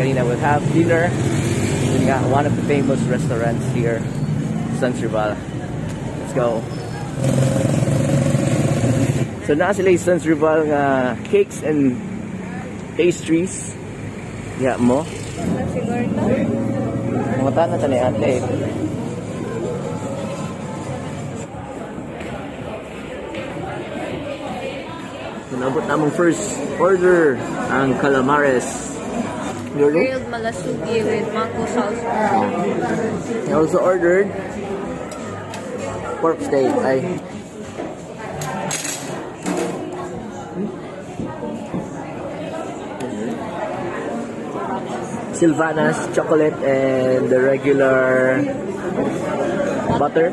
Kanina we'll have dinner. Yun nga, one of the famous restaurants here, Sans Rival. Let's go. So naa sila yung Sans Rival nga cakes and pastries. Yeah mo. Siguro na. Mga na tanay ate. So naabot na among first order, ang calamares. Your order? Grilled malasugi with mango salsa. I also ordered pork steak. Ay. Silvanas chocolate and the regular butter.